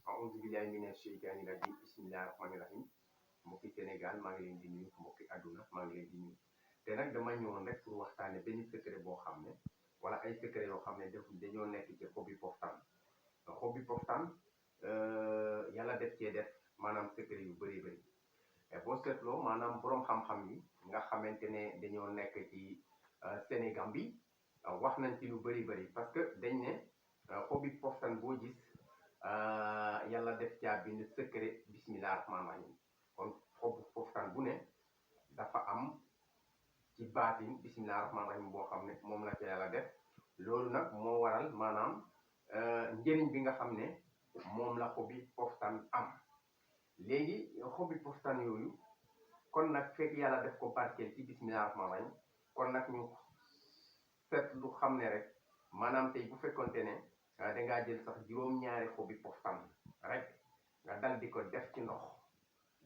aouzu billahi mina sheytaani rajim bismillahi rahmani rahim mbokki Sénégal maa ngi leen di nuyu mbokki àdduna maa ngi leen di nuyu te nag dama ñëwoon rek pour waxtaane benn secret boo xam ne wala ay secret yoo xam ne dañoo nekk ci xobi poftan xobi poftan yàlla def cee def maanaam secret yu bëri bëri boo seetloo maanaam boroom xam-xam yi nga xamante ne dañoo nekk ci Sénégal bi wax nañ ci lu bëri bëri parce que dañ ne xobi poftan boo gis yàlla def caa bind secret bismillah rahmaan rahim kon xobu poftan bu ne dafa am ci baatin bismillah rahmaan rahim boo xam ne moom la ca yàlla def loolu nag moo waral maanaam njëriñ bi nga xam ne moom la xobi poftan am léegi xobi poftan yooyu kon nag fekk yàlla def ko barkeel ci bismillah rahmaan rahim kon nag ñu seet lu xam ne rek maanaam tey bu fekkonte ne dangaa jël sax juróom-ñaari xobi poftan rek nga dal di ko def ci ndox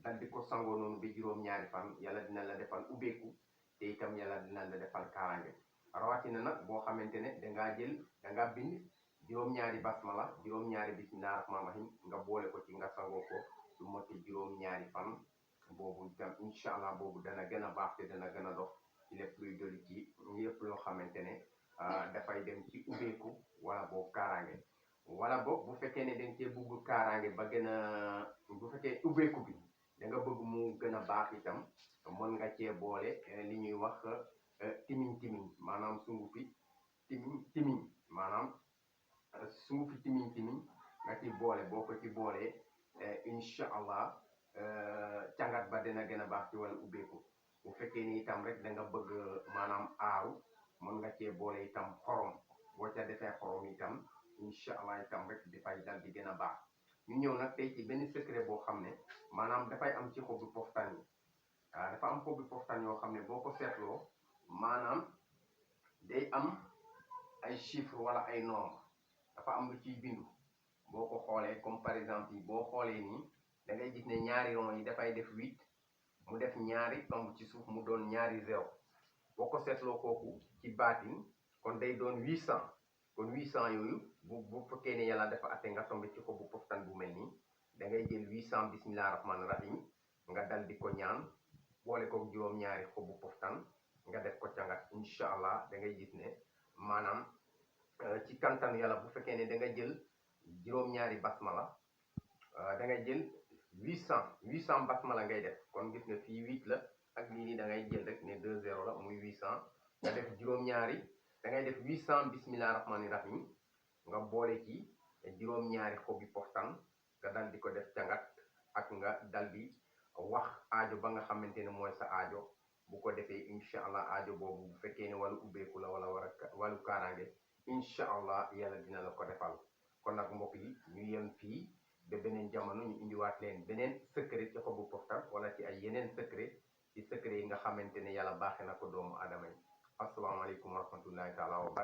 dal di ko sangoo noonu ba juróom-ñaari fan yàlla dina la defal ubbeeku te itam yàlla dina la defal kaaraange rawatina nag boo xamante ne dangaa bind juróom-ñaari basmala juróom-ñaari bismillah rahmaan rahim nga boole ko ci nga sangoo ko lu moti juróom-ñaari fan boobu itam incha allah boobu dana gën a baax te dana gën a dox ci lépp luy dolli ci lépp loo xamante ne dafay dem ci ubbeeku wala boog kaaraange wala boog bu fekkee ne dañ cee bugg kaaraange ba gën a bu fekkee ubbeeku bi da nga bëgg mu gën a baax itam mën nga cee boole li ñuy wax timiñ maanaam sungufi timiñ maanaam sungufi timiñ nga ci boole boo ko ci boolee incha allah càngat ba dina gën a baax ci wàllu ubbeeku bu fekkee ni itam rek da nga bëgg maanaam aaru mën nga cee boole itam xorom boo ca defee xorom itam incha allah itam rek dafay dal di gën a baax ñu ñëw nag tey ci benn secret boo xam ne maanaam dafay am ci xobu poftan yi dafa am xobu poftan yoo xam ne boo ko seetloo maanaam day am ay chiffres wala ay nombres dafa am lu ciy bindu boo ko xoolee comme par exemple yi boo xoolee nii da ngay gis ne ñaari rond yi dafay def 8 mu def ñaari tomb ci suuf mu doon ñaari 0 boo ko seetloo kooku ci baatin kon day doon 800 kon 800 yooyu bu fekkee ne yàlla dafa atte nga tombe ci xobu poftan bu mel nii da ngay jël 800 bismillah rahmaan rahim nga dal di ko ñaan boole ko juróom-ñaari xobu poftan nga def ko cangat incha allah da ngay gis ne maanaam ci kantan yàlla bu fekkee ne da nga jël juróom-ñaari basmala da ngay jël 800 basmala ngay def kon gis nga fii 8 la ak lii nii da ngay jël rek ne 2 0 la muy 800 nga def juróom-ñaari da ngay def 800 bismillah rahmaani rahim nga boole ci juróom-ñaari xobi poftan nga dal di ko def cangat ak nga dal di wax aajo ba nga xamante ne mooy sa aajo bu ko defee incha allah aajo boobu bu fekkee ne wàllu ubbeeku la wala wàllu kaaraange incha allah yàlla dina la ko defal kon nag mbokk yi ñu yem fii ba beneen jamono ñu indiwaat leen beneen secret ci xobu poftan wala ci ay yeneen secret ci secret yi nga xamante ne yàlla baaxee na ko doomu aadama yi asalaamaaleykum wa rahmatullahi taala wa